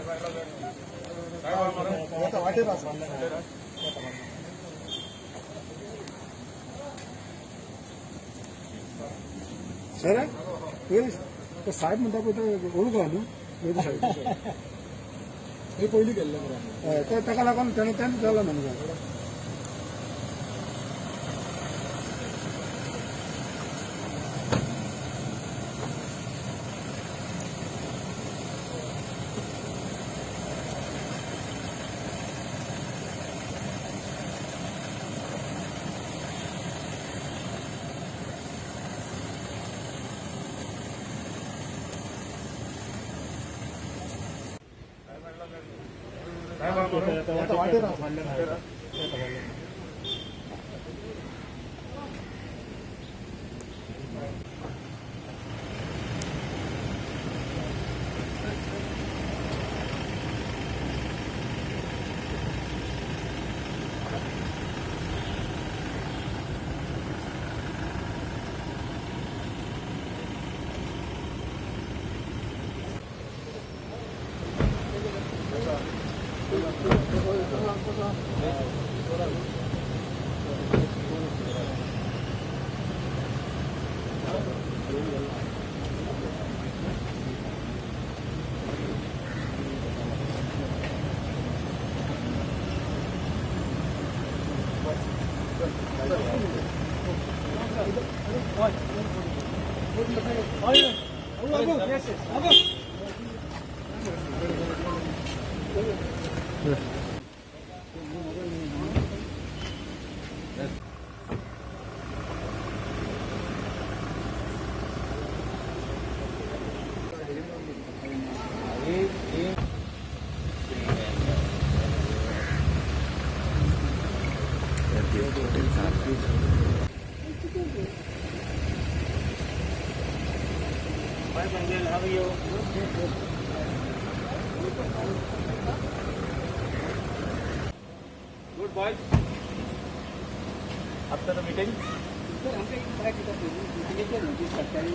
Sir साहेब म्हणटा पळय ते ओळखा न्हू साहेब हे पयलीं गेल्ले मरे ताका लागून तेणें तेंच जालां न्हू. Hi Panjal, how are you? Good boys. After the meeting? Sir, सरकारी